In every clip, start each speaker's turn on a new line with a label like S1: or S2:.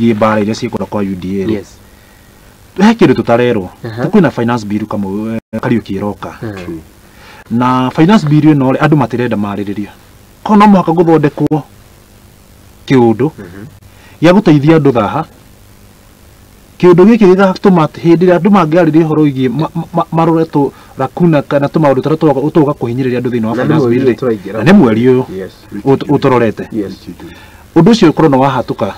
S1: Wĩgiĩ mbara iria ciĩkũra kwa UDA rĩ, he kĩndũ tũtarerwo. Kwĩna finance bill kamwe Kariũki ĩroka, na finance bill ĩno rĩ, andũ matirenda marĩrĩria ko no mũhaka gũthondekwo kĩũndũ gĩa gũteithia andũ thaha. Kĩũndũ gĩkĩ gĩgatũma atĩ hĩndĩ ĩrĩa andũ mangĩarĩria ũhoro wĩgiĩ marore tũ lacuna kana tũmaũndũ tũrĩa tũgoka kũhinyĩrĩria andũ thĩinĩ wa
S2: Na nĩ
S1: finance
S2: mweri
S1: bill
S2: ũyũ
S1: rĩ,
S2: tũraingĩra.
S1: Na nĩ mweri ũyũ ũtũrorete. Ũndũ ũcio ũkorwo nĩ wahatũka,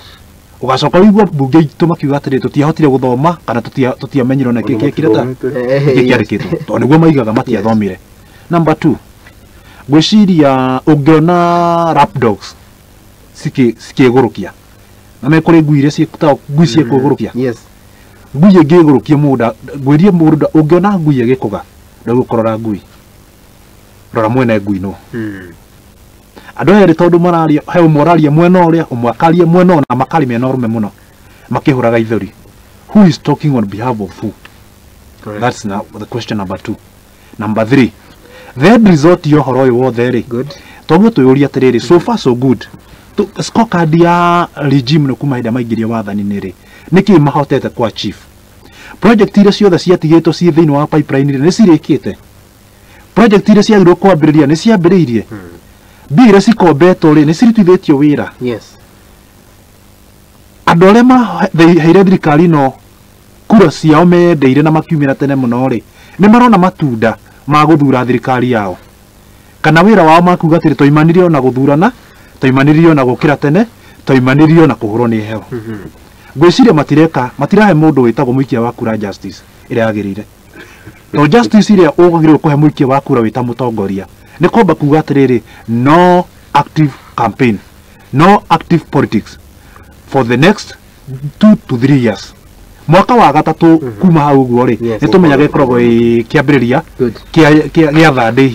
S1: ũgacoka ũigua mbunge itũ makiuga atĩrĩ, tũtiahotire gũthoma kana tũtiamenyire ona kĩ kĩekire ta gĩkĩ kĩandĩkĩtwo, tondũ nĩguo maigaga matiathomire. Number two, ngwĩciria ũngĩona lapdogs cikĩgũrũkia na me kũrĩ ngui iria ciĩtagwo ngui ciĩkũgũrũkia. Ngui ĩngĩgũrũkia mũndũ, ngwĩrie mũndũ ũngĩona ngui ĩgĩkũga, ndũgũkorora ngui, rora mwene ngui no. Andũ aya erĩ tondũ mararia, he ũmwe ũraria mwena ũrĩa, ũmwe akaria mwena ũyũ, na makari mena ũrũme mũno makĩhũraga ithũri. Who is talking on behalf of who?
S2: Correct.
S1: That's now the question number two. Number three, the end result ya ũhoro ũyũ wothe rĩ, tondũ twĩyũria atĩrĩrĩ, so far so good. Scorecard ya regime nĩ kuma hĩndĩ ĩrĩa maingĩria wathani-inĩ rĩ, nĩkĩ mahotete ku achieve? Project iria ciothe ciatigĩtwo ciĩ thĩinĩ wa pipeline rĩ, nĩ cirĩkĩte? Project iria ciagĩrĩirwo kwambĩrĩria nĩ ciambĩrĩirie? Mbia iria cikombetwo rĩ, nĩ cirutithĩtio wĩra? Andũ arĩa maheire thirikari ĩno kura ciao mendeire na makiumĩra tene mũno rĩ, nĩ marona matunda ma gũthura thirikari yao, kana wĩra wao makuga atĩrĩ, twaimanire ona gũthurana, twaimanire ona gũkĩra tene, twaimanire ona kũhũrwo nĩ heho? Ngwĩciria matireka, matirahe mũndũ wĩtagwo mũikia wa kura justice ĩrĩa yagĩrĩire, to justice ĩrĩa ũgagĩrĩirwo kũhe mũikia wa kura wĩta mũtongoria nĩ kwamba kuga atĩrĩrĩ, no active campaign, no active politics for the next 2 to 3 years. Mwaka wa gatatũ kuma hau ũguo rĩ, nĩ tũmenyaga ĩkoragwo ĩ kĩambĩrĩria kĩa thandĩ hiũ.